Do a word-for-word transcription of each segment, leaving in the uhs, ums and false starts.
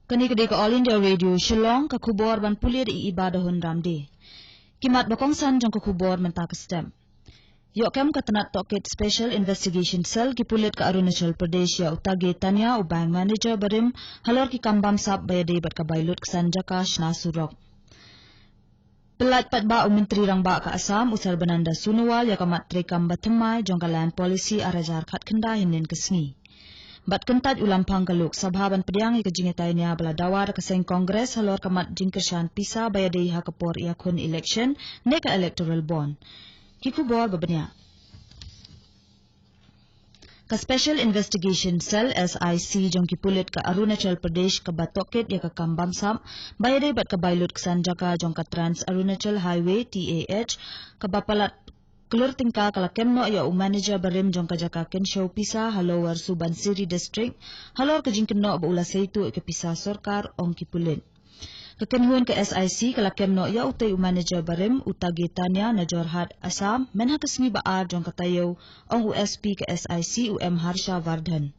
Kane ka dei ka All India Radio Shillong, ka khubor ban pule da i Iba Dahun Ramde. Ki mat ba kongsan jong ka khubor mynta ka step. Ïoh kem ka tnat tohkit Special Investigation Cell ki pulit ka Arunachal Pradesh ïa u Tage Tania, u bank manager barim, halor ki kam bamsap ba ïadei bad ka bai lut ksan jaka shna surok. Pyllait paidbah u Myntri Rangbah ka Assam, u Sarbananda Sonowal, ïa ka mat treikam ba thymmai jong ka Land Policy ar hajar khatkhyndai hynnin ka sngi. Bad kyntait u Lamphang ka Lok Sabha ban pdiang ïa ka jingïatai nia ba la dawa da ka seng Congress halor ka mat jingkyrshan pisa ba ïadei ha ka por ïakhun election ne ka electoral bond. Ki khubor ba bniah. Ka Special Investigation Cell, S I C, jong ki pulit ka Arunachal Pradesh kaba tohkit ïa ka kam bamsap ba ïadei bad ka bai lut ksan jaka jong ka Trans Arunachal Highway, T A H, kaba palat klur tyngka ka la kem noh ïa u manager barim jong ka jaka kynshew pisa ha Lower Subansiri District halor ka jingkynnoh ba u la sei tuh ïa ka pisa sorkar, ong ki pulit. Ka kynhun ka S I C ka la kem noh ïa utei u manager barim, u Tage Tania, na Jorhat, Assam, mynha ka sngi ba ar jong ka taïew, ong u S P ka S I C, u M Harsha Vardhan.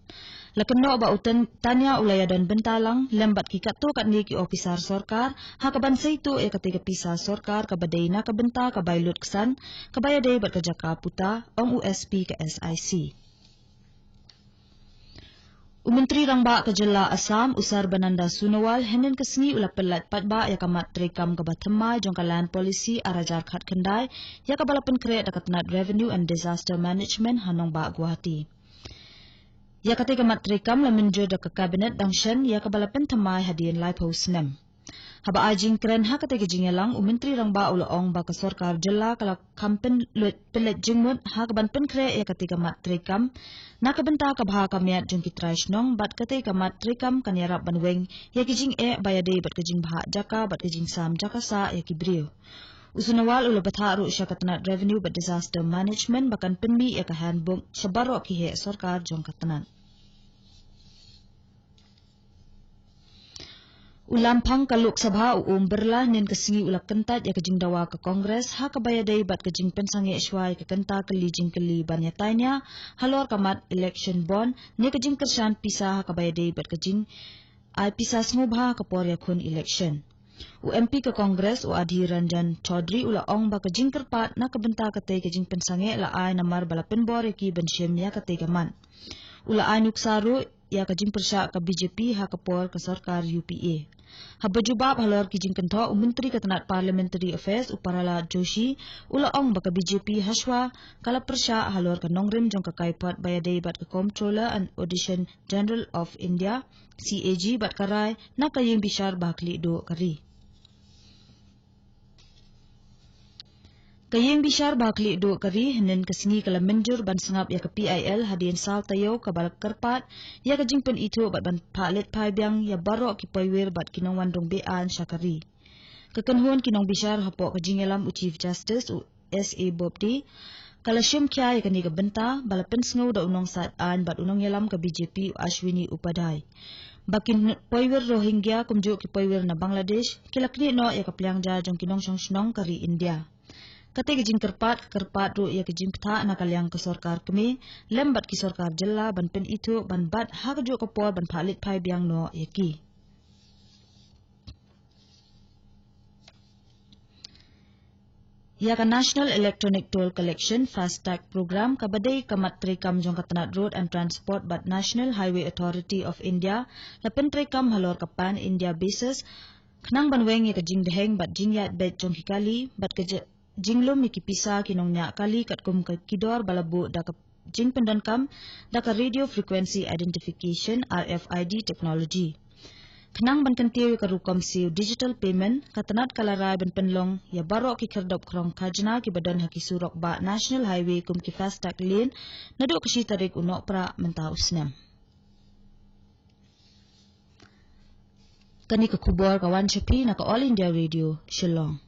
La kynnoh ba u Tan-, Tania u la ïadon bynta lang lem bad ki katto katne ki ophisar sorkar ha kaban sei tuh ïa katei ka pisa sorkar kaba dei na ka bynta ka bai lut ksan kaba ïadei bad ka jaka puta, ong u S P ka S I C. U Myntri Rangbah ka Jylla Assam, u Sarbananda Sonowal, hynnin ka sngi u la pyllait paidbah ïa ka mat treikam kaba thymmai jong ka Land Policy ar hajar khatkhyndai, ïa kaba la pynkhreh da ka tnat Revenue and Disaster Management ha nongbah Guwahati. Ïa katei ka mat treikam la mynjur da ka Cabinet dang shen, ïa kaba la pynthymmai hadien laiphew snem. Haba ai jingkren ha katei ka jingïalang, u Myntri Rangbah u la ong ba ka sorkar jylla ka la kham pynlut, pynleit jingmut ha kaban pynkhreh ïa katei ka mat treikam na ka bynta ka bha ka miat jong ki trai shnong, bad katei ka mat treikam kan ïarap ban weng ïa ki jingeh ba ïadei bad ka jingbhah jaka bad ka jingsam jaka sah ïa ki briew. U Sonowal u la bthah ruh sha ka tnat Revenue bad Disaster Management ba kan pynmih ïa ka handbook sha baroh ki heh sorkar jong ka tnat. U Lamphang ka Lok Sabha, u Om Birla, hynnin ka sngi u la kyntait ïa ka jingdawa ka Congress ha kaba ïadei bad ka jingpynsangeh shuwa ïa ka kynta kylli jingkylli ban ïatai nia halor ka mat election bond ne ka jingkyrshan pisa ha kaba ïadei bad ka jing ai pisa sngewbha ha ka por ïakhun election. U M P ka Congress, u Adhir Ranjan Chaudhary, u la ong ba ka jingkyrpad na ka bynta katei ka jingpynsangeh la ai namar ba la pynbor ïa ki ban shim ïa katei ka mat. U la ai nuksa ruh ïa ka jingpyrshah ka B J P ha ka por ka sorkar U P A. Haba jubab halor ki jingkynthoh, u Myntri ka tnat Parliamentary Affairs, u Prahlad Joshi, u la ong ba ka B J P hashwa ka la pyrshah halor ka nongrim jong ka kaiphod ba ïadei bad ka Comptroller and Auditor General of India, C A G, bad ka rai na ka ïing bishar ba khlieh duh ka ri. Ka ïing bishar ba khlieh duh ka ri hynnin ka sngi ka la mynjur ban sngap ïa ka P I L hadien saw taïew kaba la kyrpad ïa ka jingpynithuh bad ban phah leit phai biang ïa baroh ki poiwir bad ki nongwan rung be-aiñ sha ka ri. Ka kynhun ki nongbishar hapoh ka jingïalam u Chief Justice, u S A Bobde, ka la shim khia ïa kane ka bynta ba la pynsngew da u nongsaid aiñ bad u nongïalam ka B J P, u Ashwini Upadhyay, ba ki n-, poiwir Rohingya kumjuh ki poiwir na Bangladesh ki la knieh noh ïa ka pliang ja jong ki nongshong shnong ka ri India. Katei ka jingkyrpad ka kyrpad ruh ïa ka jingpyntha na ka liang ka sorkar kmie lem bad ki sorkar jylla ban pynithuh ban bat ha kajuh ka por ban phah leit phai biang noh ïa ki. Ïa ka National Electronic Toll Collection, FASTag, program kaba dei ka mat treikam jong ka tnat Road and Transport bad National Highway Authority of India la pyntreikam halor ka pan India basis, khnang ban weng ïa ka jingdheng bad jingïaid beit jong ki kali bad ka j-, jinglum ïa ki pisa ki nongñiah kali katkum ka ki dor ba la buh da ka jingpyndonkam da ka Radio Frequency Identification, R F I D, technology. Khnang ban kyntiew ïa ka rukom siew digital payment, ka tnat ka la rai ban pynlong ïa baroh ki khyrdop khrong khajna kiba don ha ki surok bah National Highway kum ki FASTag lane naduh ka shi tarik u Nohprah mynta u snem. Kane ka khubor ka wan sha phi na ka All India Radio Shillong.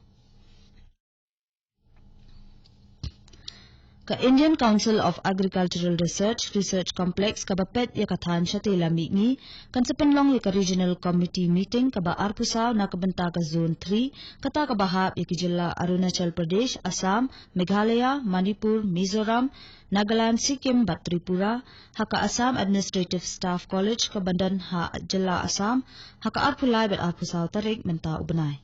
Ka Indian Council of Agricultural Research Research Complex kaba peit ïa ka thaiñ shatei lam mihngi kan sa pynlong ïa ka Regional Committee Meeting kaba arphew saw na ka bynta ka Zone three, kata kaba hap ïa ki jylla Arunachal Pradesh, Assam, Meghalaya, Manipur, Mizoram, Nagaland, Sikkim bad Tripura, ha ka Assam Administrative Staff College kaba don ha jylla Assam, ha ka arphew lai bad arphew saw tarik mynta u bnai.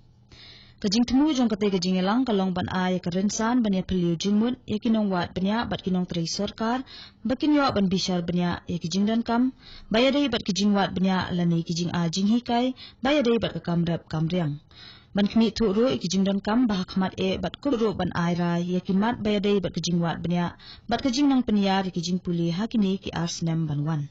Ka jingthmu jong katei ka jingïalang ka long ban ai ïa ka rynsan ban ïa phylliew jingmut ïa ki nongwad bniah bad ki nongtrei sorkar ba kin ïoh ban bishar bniah ïa ki jingdonkam ba ïadei bad ki jingwad bniah lane ki jingai jinghikai ba ïadei bad ka kam rep kam riang. Ban khmih thuh ruh ïa ki jingdonkam ba ha khmat eh bad kup ruh ban ai rai ïa ki mat ba ïadei bad ka jingwad bniah bad ka jingnang pynïar ïa ki jingpule ha kine ki ar snem ban wan.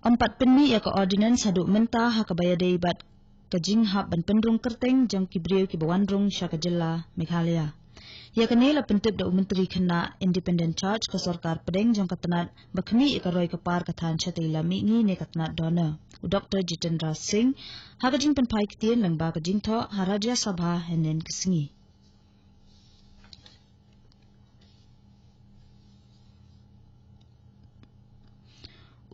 Ym pat pynmih ïa ka ordinance haduh mynta ha kaba ïadei bad ka jinghap ban pynrung kyrteng jong ki briew kiba wan rung sha ka jylla Meghalaya. Ïa kane la pyntip da u Myntri Khynnah Independent Charge ka sorkar pdeng jong ka tnat ba khmih ïa ka roi ka par ka thaiñ shatei lam mihngi ne ka tnat DoNER, u Doktor Jitendra Singh, ha ka jingpynphai ktien lyngba ka jingthoh ha Rajya Sabha hynnin ka sngi.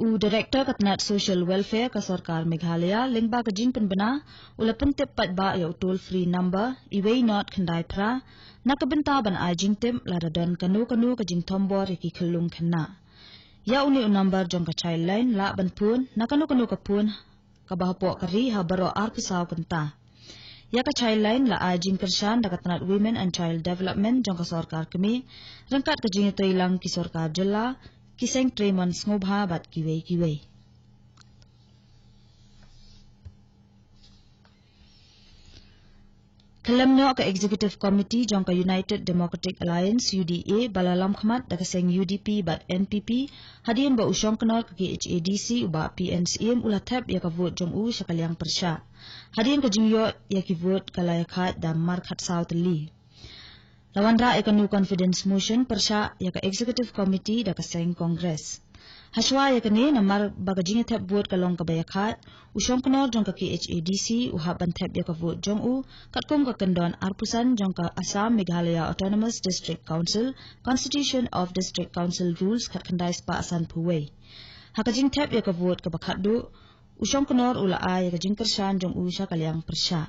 U Director ka tnat Social Welfare ka sorkar Meghalaya lyngba ka jingpynbna u la pyntip paidbah ïa u toll free number uwei not khyndai phra na ka bynta ban ai jingtip lada don kano kano ka jingthombor ïa ki khyllung khynnah. Ïa une u number jong ka Childline lah ban phone na kano kano ka phone kaba hapoh ka ri ha baroh arphew saw kynta. Ïa ka Childline la ai jingkyrshan da ka tnat Women and Child Development jong ka sorkar kmie ryngkat ka jingïatreilang ki sorkar jylla, ki seng trei mon sngewbha bad kiwei kiwei. Khlem noh ka Executive Committee jong ka United Democratic Alliance, U D A, ba la lam khmat da ka seng U D P bad N P P hadien ba u shongknor ka K H A D C u Bah P N Syiem u la thep ïa ka vote jong u sha ka liang pyrshah. Hadien ka jingïoh ïa ki vote ka la ïakhaid da markhatsaw tylli. La wanrah ïa ka no confidence motion pyrshah ïa ka Executive Committee da ka seng Congress. Hashwa ïa kane, namar ba ka jingïathep vote ka long kaba ïakhaid, u shongknor jong ka K H A D C u hap ban thep ïa ka vote jong u katkum ka kyndon arphew san jong ka Assam Meghalaya Autonomous District Council, Constitution of District Council Rules khatkhyndai spah sanphew wei. Ha ka jingthep ïa ka vote kaba khatduh, u shongknor u la ai ïa ka jingkyrshan jong u sha ka liang pyrshah.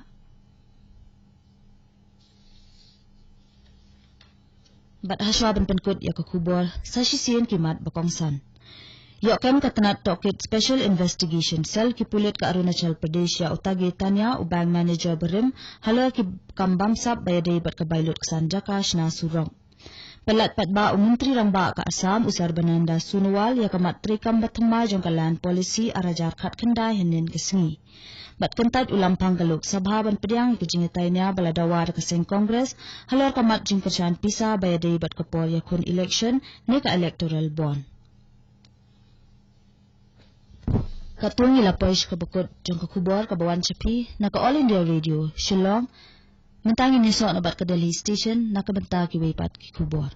Bad hashwa ban pynkut ïa ka khubor, sa shisien ki mat ba kongsan. Ïoh kem ka tnat tohkit Special Investigation Cell ki pulit ka Arunachal Pradesh ïa u Tage Tanya, u bank manager barim, halor ki kam bamsap ba ïadei bad ka bai lut ksan jaka shna surok. Palat pat ba u Myntri Rangbah ka Assam u Sarbananda Sonowal ïa ka mat treikam ba thymmai jong ka Land Policy ar hajar khatkhyndai hynnin ka sngi. Bad kyntait u lamphang ka Lok Sabha ban pdiang ïa ka jingïatai nia ba la dawa da ka seng Congress halor ka mat jingkyrshan pisa ba ïadei bad ka por ïakhun election ne ka electoral bond. Katto ngi la poi sha kaba kut jong ka khubor kaba wan sha phi na ka All India Radio Shillong. Mynta ngin ïasoh na bad ka Delhi Station na ka bynta kiwei pat ki khubor.